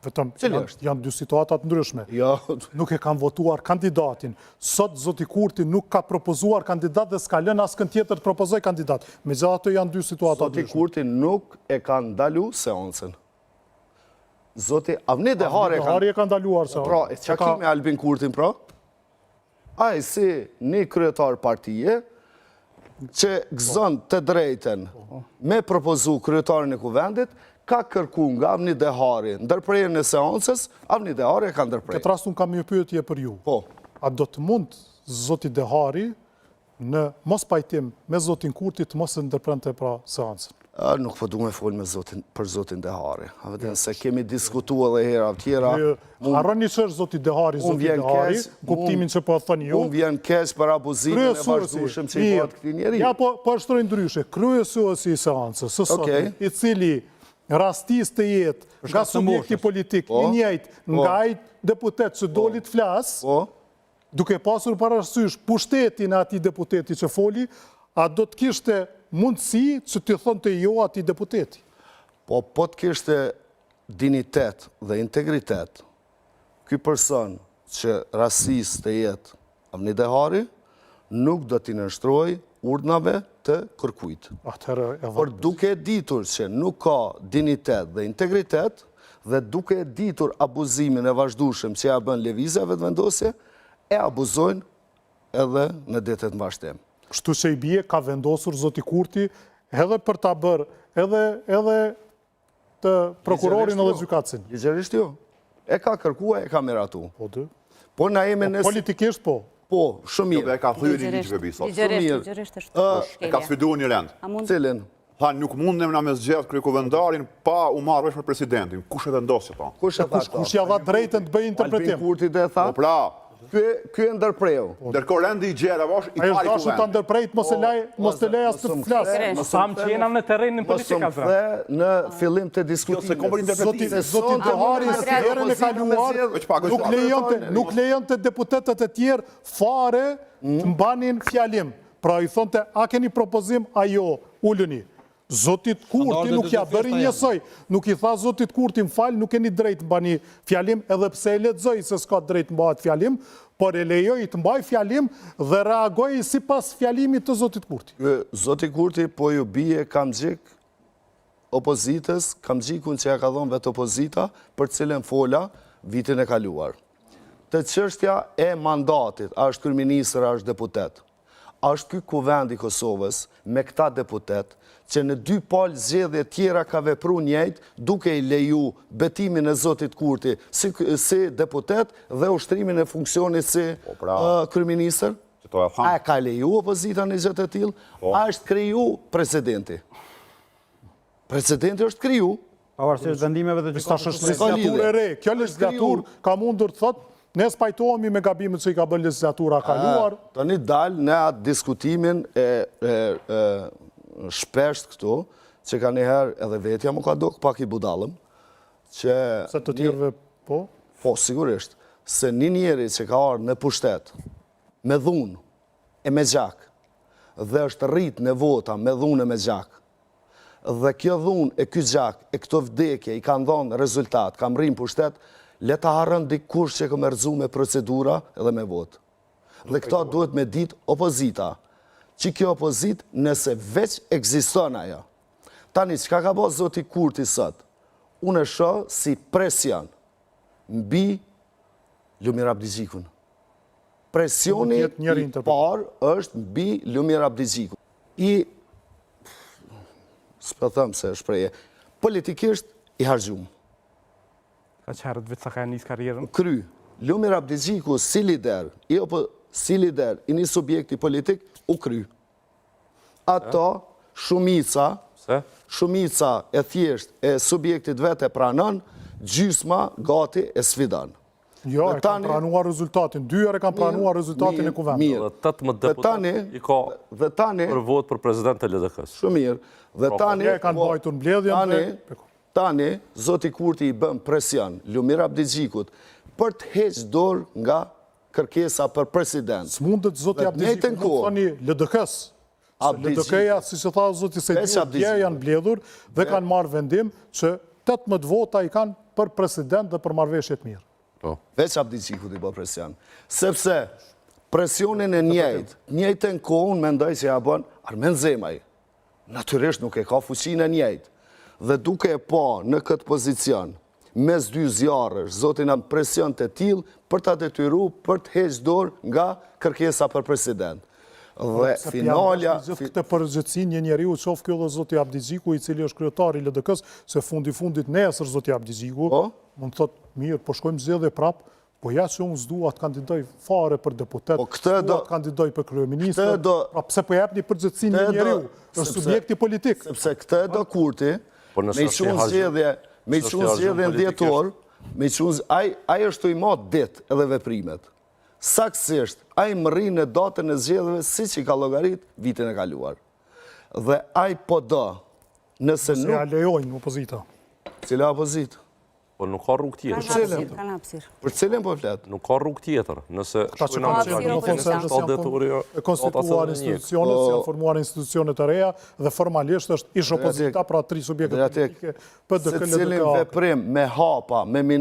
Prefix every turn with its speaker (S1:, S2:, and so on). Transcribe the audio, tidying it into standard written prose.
S1: Vetëm janë dy situata të ndryshme.
S2: Jo.
S1: Nuk e kanë votuar kandidatin. Sot zoti Kurti nuk ka propozuar kandidat dhe s'ka lënë askënd tjetër të propozojë kandidat. Megjithatë janë dy situata të
S2: ndryshme. Zoti Kurti nuk e ka ndalu seancën. Zoti Avni
S1: Dehari e ka... Dehari e ka ndaluar seancën.
S2: Pra, e çka ki me Albin Kurtin, pra? Ai si një kryetar partie, që gëzon të drejtën me propozu kryetarin e kuvendit, ka kërku nga Avni Dehari ndërprerjen e seancës, Avni Dehari e ka ndërpre.
S1: Këtë rast unë kam një pyetje për ju.
S2: Po.
S1: A do të mund zoti Dehari në mospajtim me zotin Kurti të mos e ndërprente pra seancën?
S2: Nuk po du me folë me zotin, për zotin Dehari. A vetëm se kemi diskutu edhe hera tjera.
S1: Harroni që është zoti Dehari, zoti Dehari, kuptimin që po thoni ju.
S2: Mu vjen keq për abuzimin e vazhdueshëm që i bëhet këtij
S1: njeriu. Ja, po, po e shtroj ndryshe, kryesuesi i seancës, së sotme, i cili rastis të jetë nga subjekti politik, i po. njëjtë, po. nga ai deputet që doli të flasë,
S2: po.
S1: Duke pasur parasysh pushtetin e atij deputeti që foli, a do të kishte mundësi që t'i thonte jo atij deputeti?
S2: Po, po të kishte dinjitet dhe integritet, ky person që rastis të jetë Avni Dehari, nuk do t'i nënshtrohej urdhnave të kërkujt.
S1: Atëherë e
S2: Por duke e ditur që nuk ka dinjitet dhe integritet, dhe duke e ditur abuzimin e vazhdueshëm që ja bën Lëvizja Vetëvendosje, e abuzojnë edhe në ditët në
S1: vazhdim. Kështu që i bie ka vendosur zoti Kurti edhe për ta bërë edhe edhe të prokurorin edhe jo. gjykatësin.
S2: Ligjërisht jo. E ka kërkua, e ka miratu.
S1: Po,
S2: dë. Po na jemi
S1: po, në... Politikisht po.
S2: Po, shumë
S3: mirë. Jo, e ka thyer një ligj bebi
S4: sot. Shumë mirë. Ligjërisht është
S3: E ka sfiduar një rend.
S2: Cilin?
S3: Tha, nuk mundem na me zgjedh kryekuvendarin pa u marrë vesh me presidentin. Kush e vendosi
S2: to? Kush e
S1: tha? Kush ja dha drejtën të bëjë interpretim?
S2: Albin Kurti dhe tha.
S3: Po pra,
S2: Ky e ndërpreu.
S3: Ndërkohë rendi i gjërave është i pari
S1: kuvendit. Ai është dashur ta ndërprejë, mos e laj, mos të lejë as të
S5: flasë. Mos tham që jena në terrenin politik
S2: azra. Mos më the në fillim të diskutimit.
S3: Jo, se kom për
S1: interpretim. Zoti zoti Dehari herën e kaluar nuk lejonte, nuk lejonte deputetët e tjerë fare të mbanin fjalim. Pra i thonte, a keni propozim, a jo, uluni. Zotit Kurti nuk ja bëri njësoj, nuk i tha zotit Kurti më fal, nuk keni drejt mbani fjalim, edhe pse e lexoi se s'ka drejt mbahet fjalim, por e lejoi të mbajë fjalim dhe reagoi sipas fjalimit të zotit
S2: Kurti. Zoti Kurti po ju bie kamxhik opozitës, kamxhikun që ja ka dhonë vetë opozita, për cilën fola vitin e kaluar. Te çështja e mandatit, a është kryeministër, a është deputet. A është ky Kuvend i Kosovës me këta deputetë që në dy palë zgjedhje tjera ka vepru njëjtë duke i leju betimin e zotit Kurti si si deputet dhe ushtrimin e funksionit si
S3: po pra,
S2: kryeministër? A e ka leju opozita një gjë të tillë? Po. A është kriju precedenti? Precedenti është kriju.
S5: Pavarësisht vendimeve
S1: të gjykatës. Tash është legjislaturë e re. Kjo legjislaturë ka mundur të thotë, ne s'pajtohemi me gabimet që i ka bërë legjislatura e kaluar.
S2: Tani dal në atë diskutimin e, e, e shpesht këtu, që ka njëherë edhe vetja m'u ka duk pak i budallëm,
S1: që... Se të tjerëve, po?
S2: Po, sigurisht, se një njeri që ka ardhë në pushtet, me dhunë e me gjak, dhe është rrit në vota me dhunë e me gjak, Dhe kjo dhunë e ky gjak e këto vdekje i kanë dhonë rezultat, ka mrri në pushtet, le ta harron dikush që kam me rrëzu me procedura edhe me votë. Dhe këta duhet me ditë opozita, që kjo opozitë nëse veç ekziston ajo. Tani, çka ka bo zoti Kurti sot? Unë e shoh si presion mbi Lumir Abdixhikun. Presioni i parë është mbi Lumir Abdixhikun. I s'po them se shprehje, politikisht i harxhum.
S5: Ka qërët vetë sa ka nis karrierën?
S2: Kry, Lumir Abdixhiku si lider, i opo, si lider i një subjekti politik, u kry. Ato, shumica, shumica e thjesht e subjektit vetë e pranon, gjysma gati e sfidon.
S1: Jo, e kanë pranuar rezultatin. Dy herë e kanë pranuar rezultatin e
S2: kuvendit.
S6: Mirë. Dhe 18 deputetë i ka për votë për president të LDK-së.
S2: Shumë mirë. Dhe
S1: pra, tani... E kanë po, mbajtur mbledhjen
S2: dhe... Tani, zoti Kurti i bën presion Lumir Abdixhikut për të heq dorë nga kërkesa për president.
S1: S'mundet zoti Abdixhiku, nuk thoni LDK-së. LDK-ja, siç e tha zoti Sejdiu, dje janë mbledhur dhe kanë marrë vendim që 18 vota i kanë. për president dhe për marrëveshje të mirë.
S6: Po.
S2: Veç Abdixhikut i bën presion. Sepse presionin e njëjtë, njëjtën kohë unë mendoj që ja bën Armend Zemaj. Natyrisht nuk e ka fuqinë e njëjtë. Dhe duke e pa në këtë pozicion, mes dy zjarresh, zotin am presion të tillë për ta detyru për të heq dorë nga kërkesa për president. Dhe finalja...
S1: Gjithë këtë përgjegjësi një njeriu qoftë kjo dhe zoti Abdixhiku, i cili është kryetar i LDK-s, se fundi fundit nesër zoti Abdixhiku, po? mund të thotë mirë, po shkojmë zgjedhje prapë, po ja që unë s'dua të kandidoj fare për deputet, po s'dua të kandidoj për kryeministër, pra pse po jepni përgjegjësi një njeriu, është subjekti politik.
S2: Sepse këtë do Kurti, po me i çu n'zgjedhje, me i çu n'zgjedhje në dhjetor, me i çu ai ai është tu i mat ditë edhe veprimet. Saktësisht, ai mërrin në datën e zgjedhjeve siç i ka llogarit vitin e kaluar. Dhe ai po do, nëse
S1: nuk... Nëse ja lejojnë opozita.
S2: Cila opozitë?
S6: Po nuk ka rrugë tjetër.
S2: Për cilën? Për cilën po flet?
S6: Nuk ka rrugë tjetër. Nëse
S1: Këta që kanë qenë, do thonë se ende janë konstituuar institucionet, po- janë formuar institucionet e reja dhe formalisht është ish opozita, pra tri subjektet politike,
S2: PDK, LDK. Secilin veprim me hapa, me min...